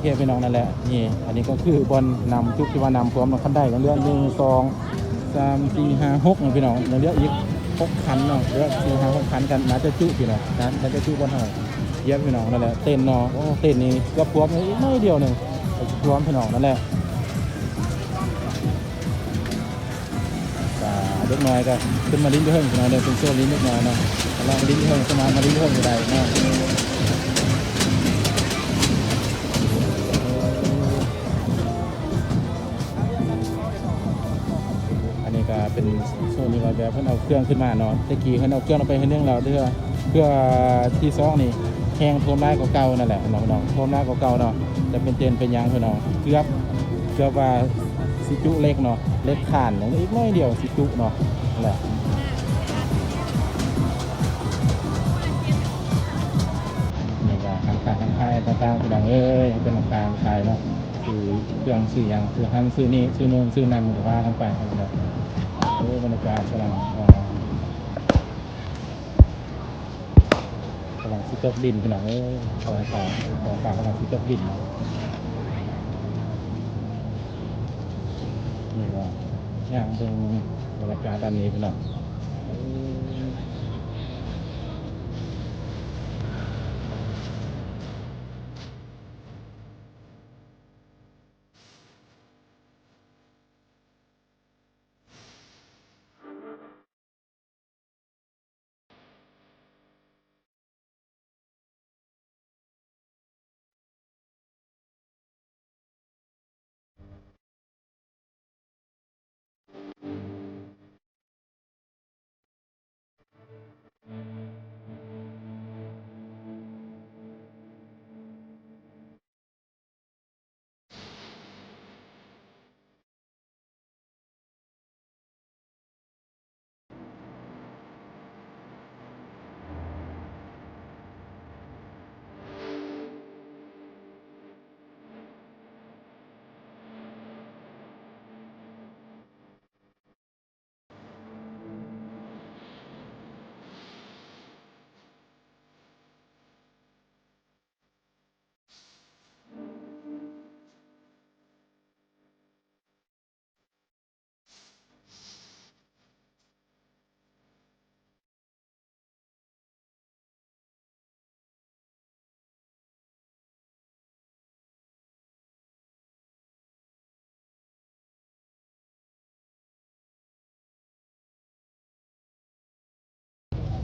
ເຄ ພີ່ນ້ອງ ນັ້ນແຫຼະ ນີ້ ອັນນີ້ກໍຄືບ່ອນນ້ຳຈຸກທີ່ວ່ານ້ຳຖ້ວມເນາະ ຄັນໄດຍັງເຫຼືອໜຶ່ງ ສອງ ສາມ ສີ່ ຫ້າ ຫົກເນາະ ພີ່ນ້ອງ ຍັງເຫຼືອອີກຫົກຄັນເນາະ ເຫຼືອສີ່ ຫ້າ ຫົກຄັນ ກໍໜ້າຈະຈຸພີ່ນ້ອງ ໜ້າຈະຈຸບ່ອນເຮົາຢຽບພີ່ນ້ອງ ນັ້ນແຫຼະ ເຕັນເນາະ ໂອ້ ເຕັນນີ້ເກືອບຖ້ວມ ອີກໜ້ອຍດຽວໜຶ່ງກໍຊິຖ້ວມພີ່ນ້ອງ ນັ້ນແຫຼະ. ກະເດັກນ້ອຍກະຂຶ້ນມາຫຼິ້ນຢູ່ເທິງພີ່ນ້ອງເດີ ເປັນໂຊນຫຼິ້ນເດັກນ້ອຍເນາະ ລອງມາຫຼິ້ນຢູ່ເທິງ ສາມາດມາຫຼິ້ນຢູ່ເທິງກໍໄດ້ເນາະ. ອັນນີ້ກະເປັນໂຊນທີ່ວ່າແບບເພິ່ນເອົາເຄື່ອງຂຶ້ນມາເນາະ ແຕ່ກີ້ເພິ່ນເອົາເຄື່ອງລົງໄປເທື່ອໜຶ່ງແລ້ວ ເທື່ອ ເທື່ອທີສອງນີ້ແຮງຖ້ວມຫຼາຍກວ່າເກົ່ານັ້ນແຫຼະເນາະ ພີ່ນ້ອງ ຖ້ວມຫຼາຍກວ່າເກົ່າເນາະ ຈະເປັນເຕັນເປັນຫຍັງພີ່ນ້ອງ ເກືອບ ເກືອບວ່າຊິຈຸເຫຼັກເນາະ ເຫຼັກຄານ ອີກໜ້ອຍດຽວຊິຈຸເນາະ ນັ້ນແຫຼະ. ນີ້ກະຮ້ານຄ້າຮ້ານຂາຍຕ່າງໆ ພີ່ນ້ອງເອີຍ ເປັນຮ້ານຄ້າຮ້ານຂາຍເນາະ ຊື້ເຄື່ອງຊື້ຫຍັງ ຊື້ຫັ້ນຊື້ນີ້ ຊື້ໂນ້ນຊື້ນັ້ນ ກະວ່າກັນໄປເນາະ. ໂອ້ ບັນຍາກາດກຳລັງ ອ່າ ກຳລັງຊິຕົກດິນພີ່ນ້ອງເອີຍ ທ້ອງຟ້າ ທ້ອງຟ້າກຳລັງຊິຕົກດິນ. ນີ້ກະຍ່າງເບິ່ງບັນຍາກາດດ້ານນີ້ພີ່ນ້ອງ.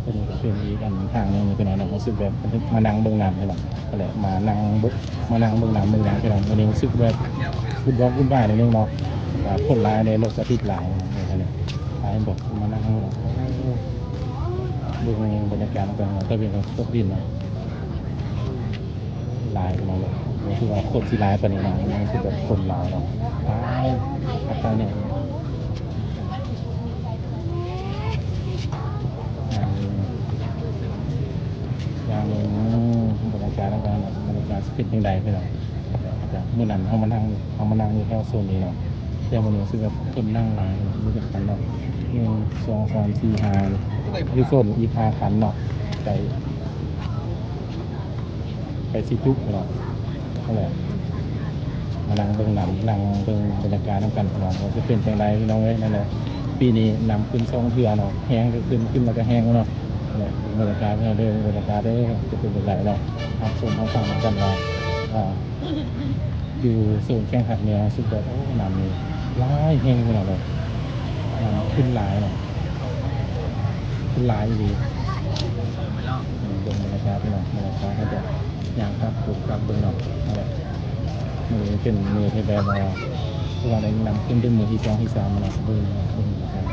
ໂຕນີ້ກະເປັນອີກອັນທາງໜຶ່ງພີ່ນ້ອງເນາະ ຮູ້ສຶກແບບມານັ່ງເບິ່ງນ້ຳພີ່ນ້ອງ ຫັ້ນແຫຼະ ມານັ່ງເບິ່ງ ມານັ່ງເບິ່ງນ້ຳເບິ່ງຫຍັງພີ່ນ້ອງ ມື້ນີ້ຮູ້ສຶກແບບວຸ່ນວອກວຸ່ນວາຍໜ້ອຍໜຶ່ງເນາະ ວ່າຄົນຫຼາຍແດ່ ລົດກະຕິດຫຼາຍ ເຫັນບໍ່ ມານັ່ງເບິ່ງບັນຍາກາດນຳກັນ ຕະເວັນຕົກດິນເນາະ. ຫຼາຍພີ່ນ້ອງເອີຍ ບໍ່ຄິດວ່າຄົນຊິຫຼາຍປານນີ້ເນາະ ຍັງຄືແບບຄົນຫຼາຍເນາະ ຫຼາຍຄັກຫຼາຍແນ່. ຢ່າງໜຶ່ງ ບັນຍາກາດຕ່າງໆ ບັນຍາກາດຊິເປັນຈັ່ງໃດພີ່ນ້ອງ ຈາກມື້ນັ້ນເຮົາມານັ່ງ ເຮົາມານັ່ງຢູ່ແຖວໂຊນນີ້ເນາະ ແຕ່ມື້ນີ້ຮູ້ສຶກວ່າຄົນນັ່ງຫຼາຍ ມີຈັກຄັນເນາະ ໜຶ່ງ ສອງ ສາມ ສີ່ ຫ້າ ຢູ່ໂຊນອີກຫ້າຄັນເນາະ ໄປ ໄປຊິຈຸເນາະ ຫັ້ນແຫຼະ ມານັ່ງເບິ່ງນຳ ນັ່ງເບິ່ງບັນຍາກາດນຳກັນພີ່ນ້ອງ ວ່າຊິເປັນຈັ່ງໃດພີ່ນ້ອງເອີຍ ນັ້ນແຫຼະ ປີນີ້ນ້ຳຂຶ້ນສອງເທື່ອເນາະ ແຮງກະຂຶ້ນ ຂຶ້ນແລ້ວກະແຮງເນາະ ຫັ້ນແຫຼະ ເບິ່ງບັນຍາກາດເດີ ເບິ່ງບັນຍາກາດເດີ ຈະເປັນຈັ່ງໃດເນາະ ຮັບຊົມຮັບຟັງນຳກັນວ່າ ອ່າ ຢູ່ໂຊນແຂວງພາກເໜືອ ຮູ້ສຶກວ່າ ໂອ້ ນ້ຳນີ້ຫຼາຍແຮງພີ່ນ້ອງເອີຍ ນ້ຳຂຶ້ນຫຼາຍເນາະ ຂຶ້ນຫຼາຍອີ່ຫຼີ ເບິ່ງບັນຍາກາດພີ່ນ້ອງ ບັນຍາກາດເຮົາຈະຍ່າງກັບ ເບິ່ງກັບເບິ່ງເນາະ ນັ້ນແຫຼະ ມື້ນີ້ເປັນມື້ທີ່ແບບວ່າ ຄືວ່າໄດ້ນຳຂຶ້ນເປັນມື້ທີສອງທີສາມເນາະ ເບິ່ງ ເບິ່ງ ເບິ່ງ